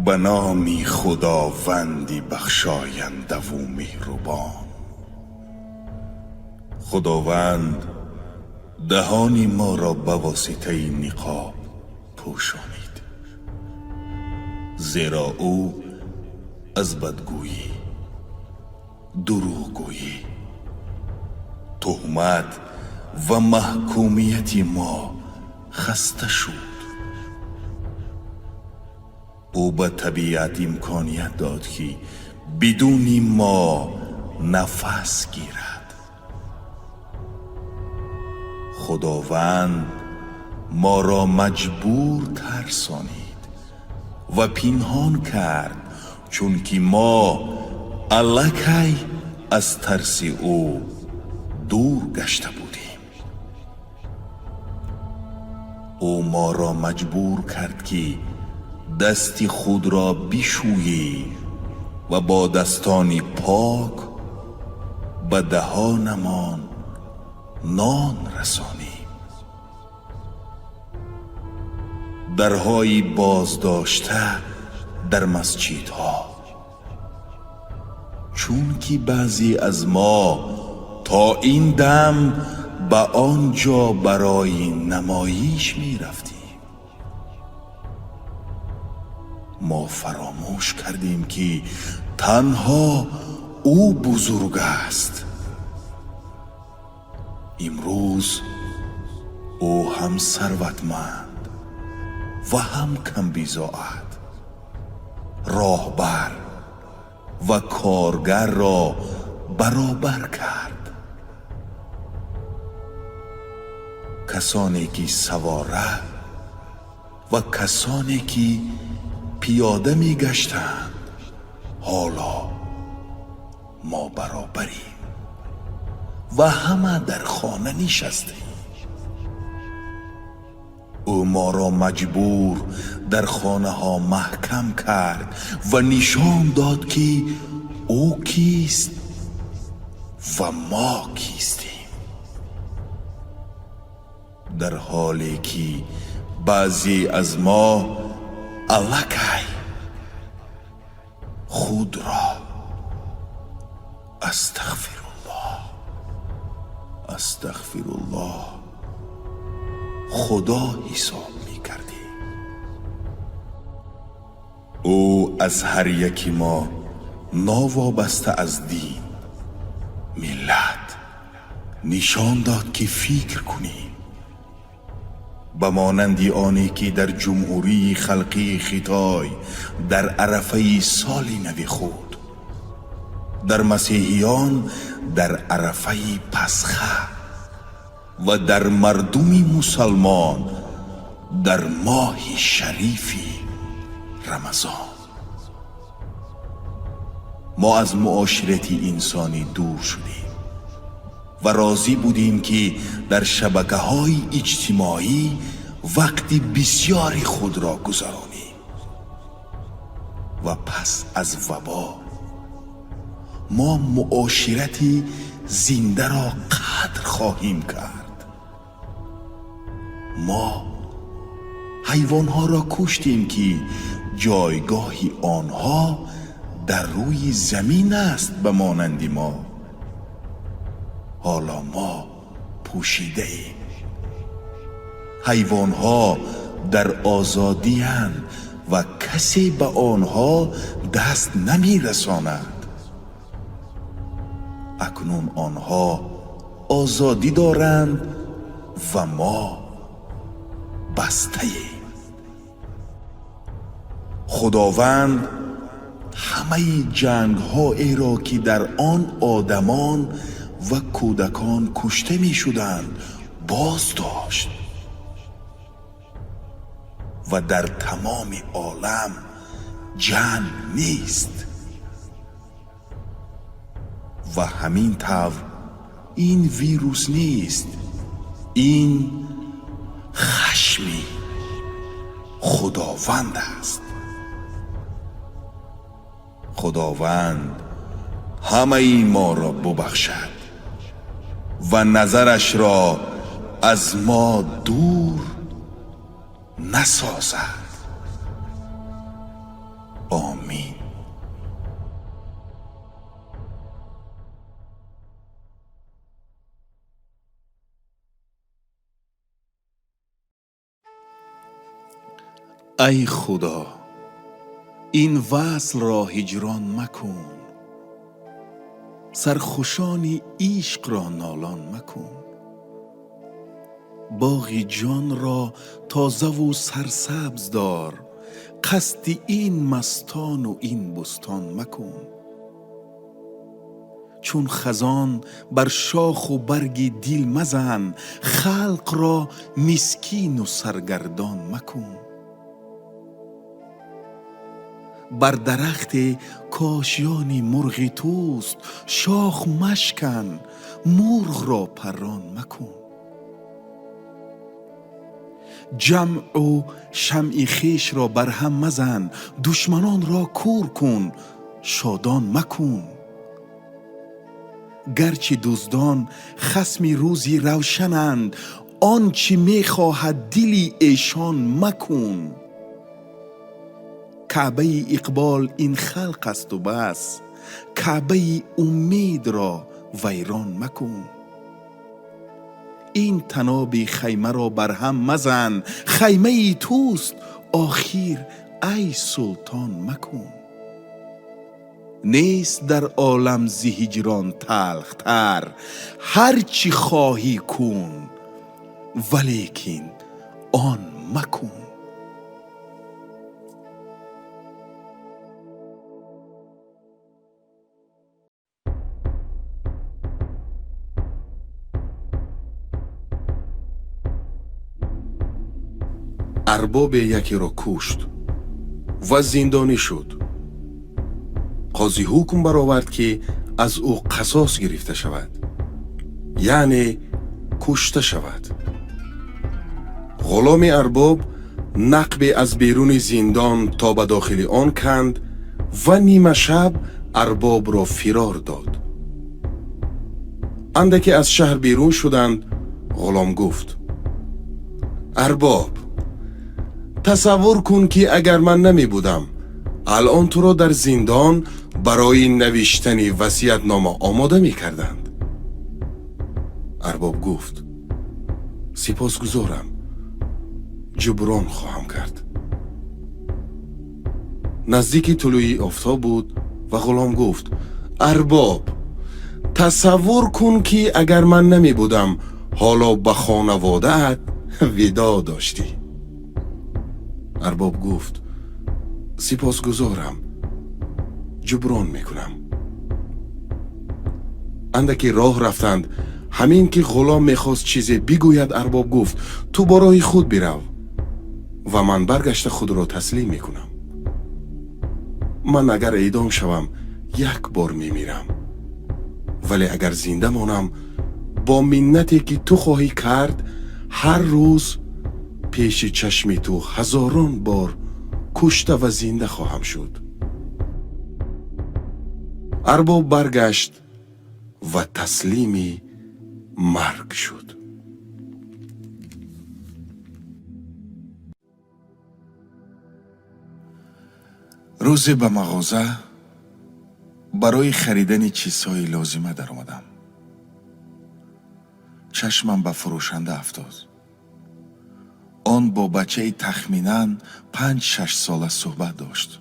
Ба номи Худованди бахшояндаву меҳрубон. Худованд даҳони моро ба воситаи ниқоб пӯшонид, зеро ӯ аз бадгӯӣ, дурӯғгӯӣ, туҳмат ва маҳкумияти мо хаста шуд. Ӯ ба табиат имконият дод, ки бидуни мо нафас гирад. Худованд моро маҷбур тарсонид ва пинҳон кард, чунки мо аллакай аз тарси ӯ дур гашта будем. Ӯ моро маҷбур кард, ки дасти худро бишӯем ва бо дастони пок ба даҳонамон нон расонем. Дарҳои боздошта дар масҷидҳо, чунки баъзе аз мо то ин дам ба он ҷо барои намоиш мерафтем. Мо фаромӯш кардем, ки танҳо ӯ бузург аст. Имрӯз ӯ ҳам сарватманд ва ҳам камбизоат, роҳбар ва коргарро баробар кард. Касоне ки савора ва касоне ки пиёда мегаштанд, ҳоло мо баробарем ва ҳама дар хона нишастем. Ӯ моро маҷбур дар хонаҳо маҳкам кард ва нишон дод, ки ӯ кист ва мо кистем. Дар ҳоле ки баъзе аз мо аллакай худро, астағфируллоҳ, астағфируллоҳ, худо ҳисоб мекардем. Ӯ аз ҳар яки мо новобаста аз дин, миллат нишон дод, ки фикр кунем. Ба монанди оне ки дар Ҷумҳурии Халқии Хитой дар арафаи соли нави худ, дар масеҳиён дар арафаи Пасха ва дар мардуми мусалмон дар моҳи шарифи Рамазон. Мо аз муоширати инсонӣ дур шудем ва розӣ будем, ки дар шабакаҳои иҷтимоӣ вақти бисёри худро гузаронем. Ва пас аз вабо мо муоширати зиндаро қадр хоҳем кард. Мо ҳайвонҳоро куштем, ки ҷойгоҳи онҳо дар рӯи замин аст ба монанди мо. Ҳоло мо пӯшидаем. Ҳайвонҳо дар озодиянд ва касе ба онҳо даст намерасонад. Акнун онҳо озодӣ доранд ва мо бастаем. Худованд ҳамаи ҷангҳоеро, ки дар он одамон ва кӯдакон кушта мешуданд, боз дошт ва дар тамоми олам ҷанг нест. Ва ҳамин тавр ин вирус нест, ин хашми Худованд аст. Худованд ҳамаи моро бубахшад ва назарашро аз мо дур насозад. Омин. Ай Худо, ин васлро ҳиҷрон макун, сархушони ишқро нолон макун, боғи ҷонро тозаву сарсабз дор, қасди ин мастону ин бӯстон макун. Чун хазон бар шоху барги дил мазан, халқро мискину саргардон макун. Бар дарахте кошёни мурғи туст, шох машкан, мурғро паррон макун. Ҷамъу шамъи хешро бар ҳам мазан, душманонро кур кун, шодон макун. Гарчи дуздон хасми рӯзи равшананд, он чӣ мехоҳад дили эшон макун. Каъбаи иқбол ин халқ асту бас, каъбаи умедро вайрон макун. Ин таноби хаймаро бар ҳам мазан, хаймаи туст охир ай султон макун. Нест дар олам зи ҳиҷрон талхтар, ҳар чӣ хоҳӣ кун, валекин он макун. Арбобе якеро кушт ва зиндонӣ шуд. Қозӣ ҳукм баровард, ки аз ӯ қасос гирифта шавад, яъне кушта шавад. Ғуломи арбоб нақбе аз беруни зиндон то ба дохили он канд ва нимашаб арбобро фирор дод. Андаке аз шаҳр берун шуданд, ғулом гуфт: арбоб, тасаввур кун, ки агар ман намебудам, алон туро дар зиндон барои навиштани васиятнома омода мекарданд. Арбоб гуфт: сипосгузорам, ҷуброн хоҳам кард. Наздики тулӯи офтоб буд ва ғулом гуфт: арбоб, тасаввур кун, ки агар ман намебудам, ҳоло ба хонаводаат видоъ доштӣ. Арбоб гуфт: сипосгузорам, ҷуброн мекунам. Андаке роҳ рафтанд, ҳамин ки ғулом мехост чизе бигӯяд, арбоб гуфт: ту бо роҳи худ бирав ва ман баргашта худро таслим мекунам. Ман агар эъдом шавам, як бор мемирам, вале агар зинда монам, бо миннате ки ту хоҳӣ кард, ҳар рӯз пеши чашми ту ҳазорон бор кушта ва зинда хоҳам шуд. Арбоб баргашт ва таслими марг шуд. Рӯзе ба мағоза барои харидани чизҳои лозима даромадам. Чашмам ба фурӯшанда афтод. Он бо бачаи тахминан 5-6 сола суҳбат дошт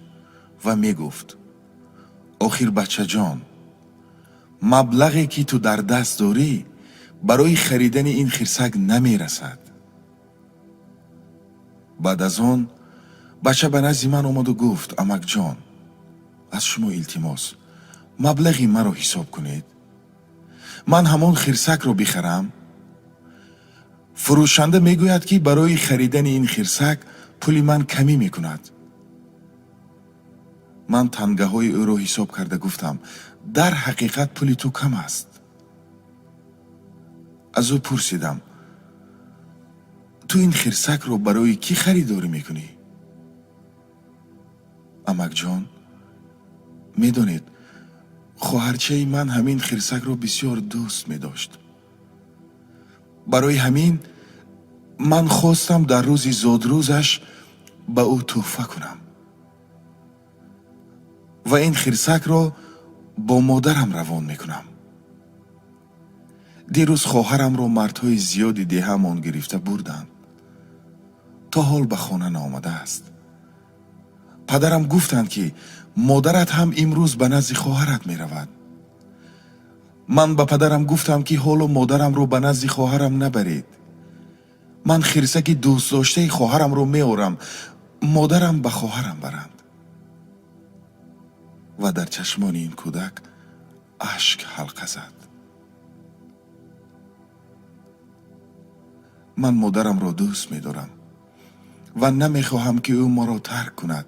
ва мегуфт: охир бачаҷон, маблағе ки ту дар даст дорӣ барои харидани ин хирсак намерасад. Баъд аз он бача ба назди ман омаду гуфт: амакҷон, аз шумо илтимос, маблағи маро ҳисоб кунед, ман ҳамон хирсакро бихарам. Фурӯшанда мегӯяд, ки барои харидани ин хирсак пули ман камӣ мекунад. Ман тангаҳои ӯро ҳисоб карда гуфтам: дар ҳақиқат пули ту кам аст. Аз ӯ пурсидам: ту ин хирсакро барои кӣ харидорӣ мекунӣ? Амакҷон, медонед, хоҳарчаи ман ҳамин хирсакро бисёр дӯст медошт. Барои ҳамин ман хостам дар рӯзи зодрӯзаш ба ӯ тӯҳфа кунам. Ва ин хирсакро бо модарам равон мекунам. Дирӯз хоҳарамро мардҳои зиёди деҳамон гирифта бурданд. То ҳол ба хона наомадааст. Падарам гуфтанд, ки модарат ҳам имрӯз ба назди хоҳарат меравад. Ман ба падарам гуфтам, ки ҳоло модарамро ба назди хоҳарам набаред. Ман хирсаки дӯстдоштаи хоҳарамро меорам, модарам ба хоҳарам баранд. Ва дар чашмони ин кӯдак ашк ҳалқа зад. Ман модарамро дӯст медорам ва намехоҳам, ки ӯ моро тарк кунад.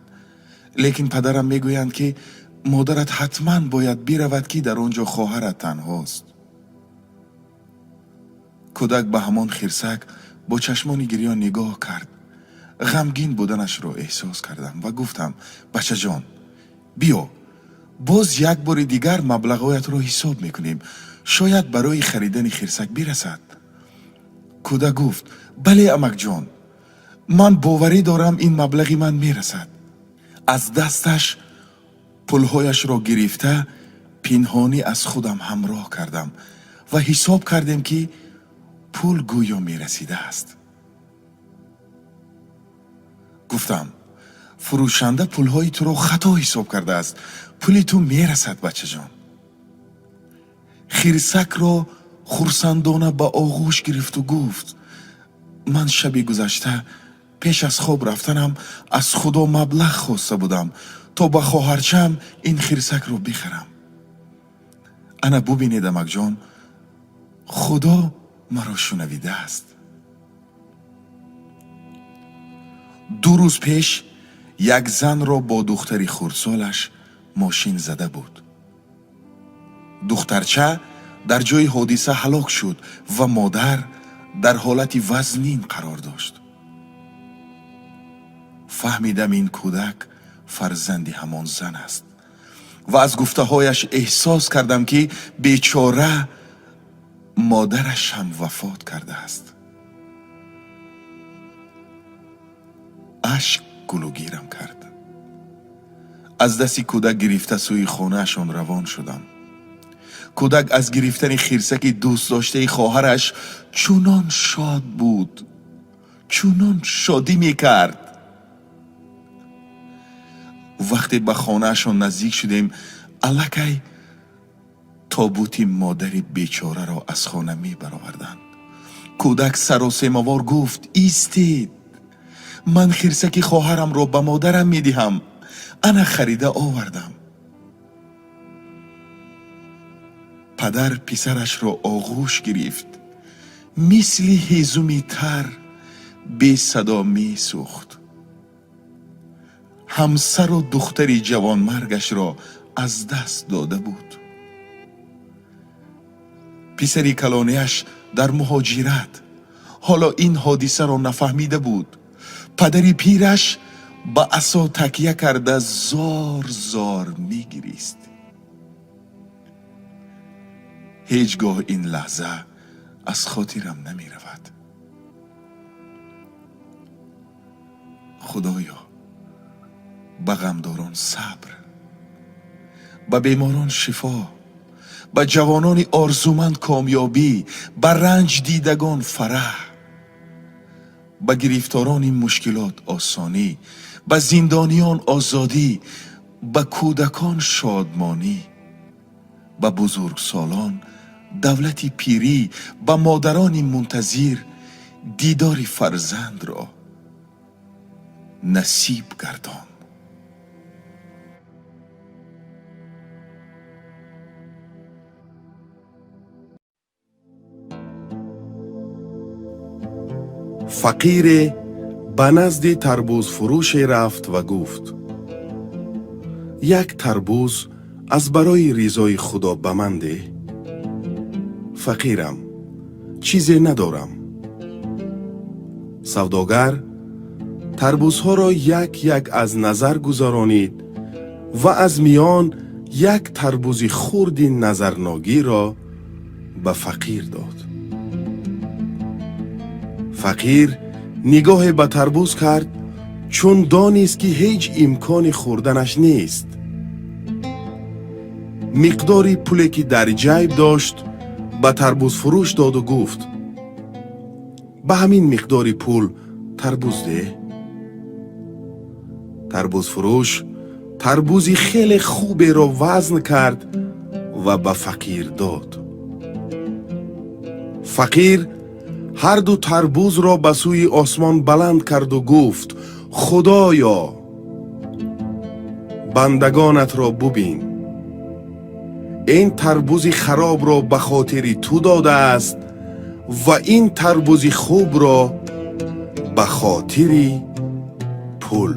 Лекин падарам мегӯянд, ки модарат ҳатман бояд биравад, ки дар он ҷо хоҳарат танҳост. Кӯдак ба ҳамон хирсак бо чашмони гирён нигоҳ кард. Ғамгин буданашро эҳсос кардам ва гуфтам: бачаҷон, биё, боз як бори дигар маблағҳоятро ҳисоб мекунем. Шояд барои харидани хирсак бирасад. Кӯдак гуфт: бале, амакҷон, ман боварӣ дорам, ин маблағи ман мерасад. Аз дасташ пулҳояшро гирифта пинҳонӣ аз худам ҳамроҳ кардам ва ҳисоб кардем, ки пул гӯё мерасидааст. Гуфтам: фурӯшанда пулҳои туро хато ҳисоб кардааст, пули ту мерасад, бачаҷон. Хирсакро хурсандона ба оғӯш гирифту гуфт: ман шаби гузашта пеш аз хоб рафтанам аз Худо маблағ хоста будам, то ба хоҳарчам ин хирсакро бихарам. Ана бубинед, амакҷон, Худо маро шунавидааст. 2 рӯз пеш як занро бо духтари хурдсолаш мошин зада буд. Духтарча дар ҷои ҳодиса ҳалок шуд ва модар дар ҳолати вазнин қарор дошт. Фаҳмидам, ин кӯдак фарзанди ҳамон зан аст ва аз гуфтаҳояш эҳсос кардам, ки бечора модараш ҳам вафот кардааст. Ашк гулугирам кард. Аз дасти кӯдак гирифта сӯи хонаашон равон шудам. Кӯдак аз гирифтани хирсаки дӯстдоштаи хоҳараш чунон шод буд, чунон шодӣ мекард. Вақте ба хонаашон наздик шудем, аллакай тобути модари бечораро аз хона мебароварданд. Кӯдак саросемавор гуфт: истед, ман хирсаки хоҳарамро ба модарам медиҳам, ана харида овардам. Падар писарашро оғӯш гирифт, мисли ҳезуми тар бесадо месӯхт. Ҳамсару духтари ҷавонмаргашро аз даст дода буд. Писари калонияш дар муҳоҷират ҳоло ин ҳодисаро нафаҳмида буд. Падари пираш ба асо такя карда зор зор мегирист. Ҳеҷ гоҳ ин лаҳза аз хотирам намеравад. Худоё, ба ғамдорон сабр, ба беморон шифо, ба ҷавонони орзуманд комёбӣ, ба ранҷ дидагон фараҳ, ба гирифторони мушкилот осонӣ, ба зиндониён озодӣ, ба кӯдакон шодмонӣ, ба бузургсолон давлати пирӣ, ба модарони мунтазир дидори фарзандро насиб гардон. Фақире ба назди тарбузфурӯше рафт ва гуфт: як тарбуз аз барои ризои Худо ба ман деҳ. Фақирам, чизе надорам. Савдогар тарбузҳоро як-як аз назар гузаронид ва аз миён як тарбузи хурди назарногирро ба фақир дод. Фақир нигоҳе ба тарбуз кард, чун донист, ки ҳеҷ имкони хӯрданаш нест. Миқдори пуле, ки дар ҷайб дошт, ба тарбузфурӯш доду гуфт: «Ба ҳамин миқдори пул тарбуз деҳ». Тарбузфурӯш тарбузи хеле хуберо вазн кард ва ба фақир дод. Фақир ҳарду тарбузро ба сӯи осмон баланд карду гуфт: «Худоё, бандагонатро бубин, ин тарбузи харобро ба хотири ту додааст ва ин тарбузи хубро ба хотири пул».